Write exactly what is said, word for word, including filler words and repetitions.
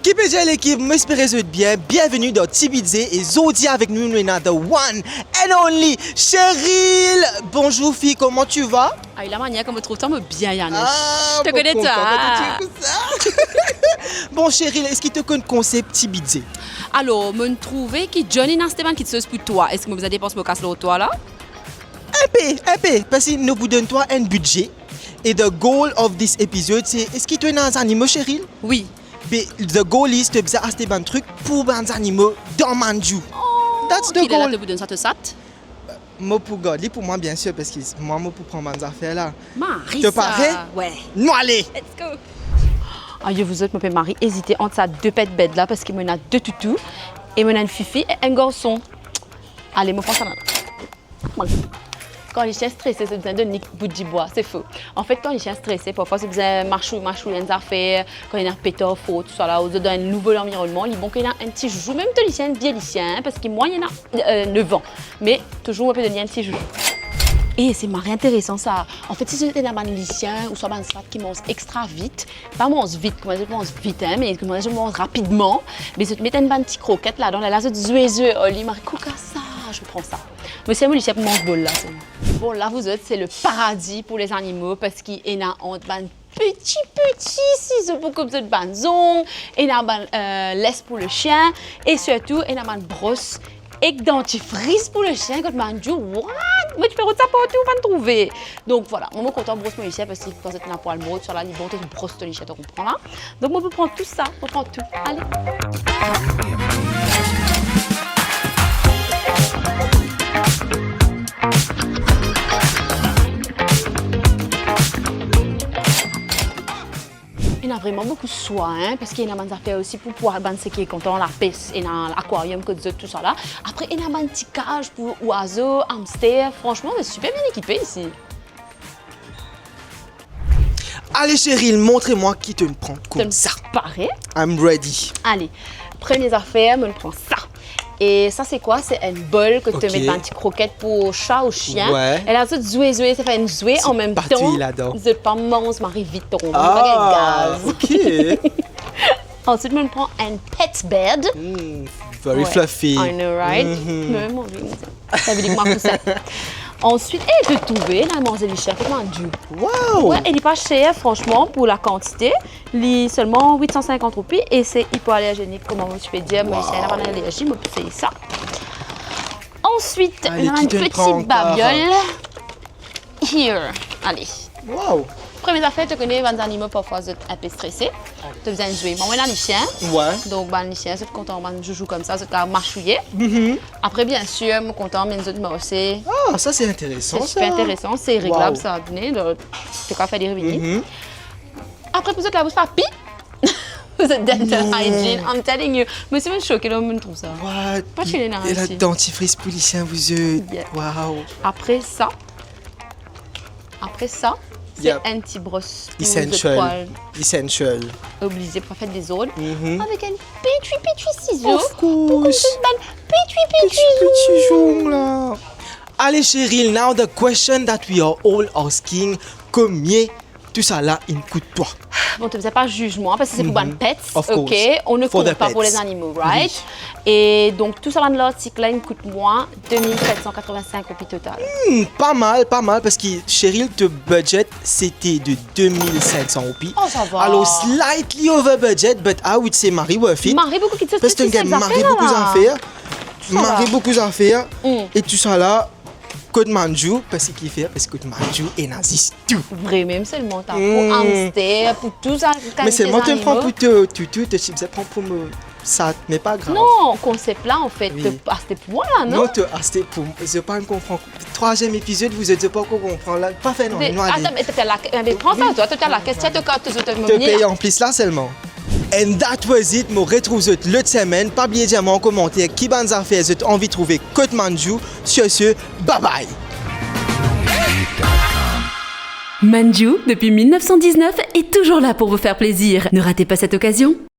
Ki pe dir lekip, mo espere zot bien. Bienveni dan Ti Bidze e zordi avek nou, nou ena the one and only Cheryl. Bonjour fille, comment tu vas? Ah, la manière comme trouve toi, mo bien, Yanis. Ah, to kone twa. Bon, Cheryl, eski to konn konsep Ti Bidze? Alor, mo trouve ki John inn aste bann kitsoz pou twa. Eski mo bizin depans mo kas lor twa la? Inpe, inpe, parski nou pou donn twa enn bidze. E the goal of this episode, se, eski to ena zanimo, Cheryl? Wi. Be, the goal is to bizin aste bann trik pou bann zanimo dan Manjoo. Oh, that's the goal. Kiler to pou donn sa to sat? Mo pou gard li pou mwa, bien sir, parski mwa mo pou pran bann zafer la. Mari sa. To pare? Wi. Nou ale. Let's go. Ayo, vouzot, mo pe mari ezite ant sa de pet bed la, parski mo ena de toutou, e mo ena enn fifi e enn garson. Ale, mo pran sa la. Bon. Kan lisien strese, zot bizin donn li bout dibwa, se fo. Anfet, kan lisien strese, parfwa zot bizin masouy, masouy enn zafer, kan ena petar for, tousala, ou zot dan enn nouvo lanvironnman, li bon ki ena enn ti zouzou, mem to lisien, enn vie lisien, parski mwa, li ena, euh, nef an. Me touzour, mo pe donn li enn ti zouzou. E se mari interesan sa. Anfet, si zot ena bann lisien ouswa bann sat ki manz extra vit, pa manz vit, kouma zot manz vit, hein, me kouma zot manz rapidman, me zot met enn bann ti kroket ladan, la, la zot zwe, zwe, oh, li mari kouka sa, je prends ça. Mo sel mo lisien pou manz bol la selman. Bon, la, vouzot, se le paradi pou lezanimo, parski ena ant bann piti, piti sizo pou koup zot bann zong, ena bann, euh, les pou lisien, e sirtou, ena bann bros ek dantifris pou lisien, kot Manjoo, what? Mo ti pe rod sa partou, pa trouve. Donk, vwala, mwa, mo kontan bros mo lisien, parski kan zot ena pwal mor, tousala, li bon, to bros to lisien, to konpran la. Donk, mo pou pran tou sa, mo pran tou. Ale. Ena vreman boukou swa, hein, parski ena bann zafer osi pou, pou bann seki kontan lapes, ena akwaryom kot zot, tousala. Apre, ena bann ti kaz pou zwazo, amster. Franchement, on est super bien équipé ici. Ale, Cheryl, montre mwa ki to pran koumsa. To pare? I'm ready. Ale, premie zafer, mo pran sa. E sa, se kwa? Se enn bol kot to met bann ti kroket pou sa ou sien. Wi. E la, zot zwe, zwe, sa fer enn zwe an mem tan. Zot pa manz mari vit, to konpran, pa gagn gaz. Ah, ok. Answit, mo pran enn pet bed. Mm, very fluffy. I know, right? Mhm. Mem anvi. Sa ve dir kouma kousin. Answit, e, to trouve, la, manze lisien kot Manjoo. Wow! Wi, e li pa ser, franchement, pou la kantite. Li selman wit san sinkant roupi e se ipoalerzenik, kouma mo ti pe dir, mo, si ena bann alerzi, mo pou sey sa. Answit, ena enn ti babiol. Here. Ale. Wow. Premie zafer, to kone bann zanimo parfwa zot enpe strese. To bizin zwe. Mwa, mo ena lisien. Wi. Donk, bann lisien, zot kontan bann zouzou koumsa, zot kav masouye. Mhm. Apre, bien sir, mo kontan amenn zot marse. Ah, sa, se interesan, sa. Se siper interesan, se reglab, sa, donk, to kav fer li revini. Mhm. Apre, pou zot labous pa pi, zot dental hygiene, I'm telling you. Mo ti soke, la, mo trouv sa. What? Pa ki ena isi. E la, dantifris pou lisien, vouzot. Yeah. Wow. Apre sa, apre sa, se enn ti bros pou zot pwal. Essential. Oblize pou pa fer dezord. Mhm. Avek enn piti, piti sizo. Of course. Pou koup zot bann piti, piti zong la. Ale, Cheryl, now the question that we are all asking, combien tousala inn kout twa? Bon, to bizin pa ziz mwa, parski se pou bann pets, ok? Mhm. Of course. For the pets. On ne compte pas pour les animaux, right? Oui. E donk, tou sa bann lartik la, inn kout mwa de mil set san katrovin-sink roupi total. Hmm, pa mal, pa mal, parski Cheryl, to budget, c'était de deux mille cinq cents roupies. Oh, sa va. Alors, slightly over budget, but I would say mari worth it. Mari boukou kitsoz, parski to gagn mari boukou zafer. Sa va. Mari boukou zafer. Hmm. E tousala, kot Manjoo, parski kifer, parski kot Manjoo, ena zis tou. Vre, mem selman, ta pou hamster, pou tou sa, kalite zanimo. Me selman to pran pou to, tou, tou, to ti bizin pran pou mo, sa, me pa grav. Non, konsep la, anfet, to aste pou mwa la, non? Non, to aste pou mwa. Zot pa konpran. Trwaziem epizod, vouzot, zot pa ankor konpran la. Pa fer non, nou ale. Atann, me to pe al la, me pran sa, twa, to pe al lakes, to ka, to, to, to pey an plis la selman. And that was it, mo retrouv zot lot semenn. Pa bliye dir mwa an komanter ki bann zafer zot anvi trouve kot Manjoo. Sur ce, bye bye. Manjoo, depuis mille neuf cent dix-neuf, est toujours là pour vous faire plaisir. Ne ratez pas cette occasion.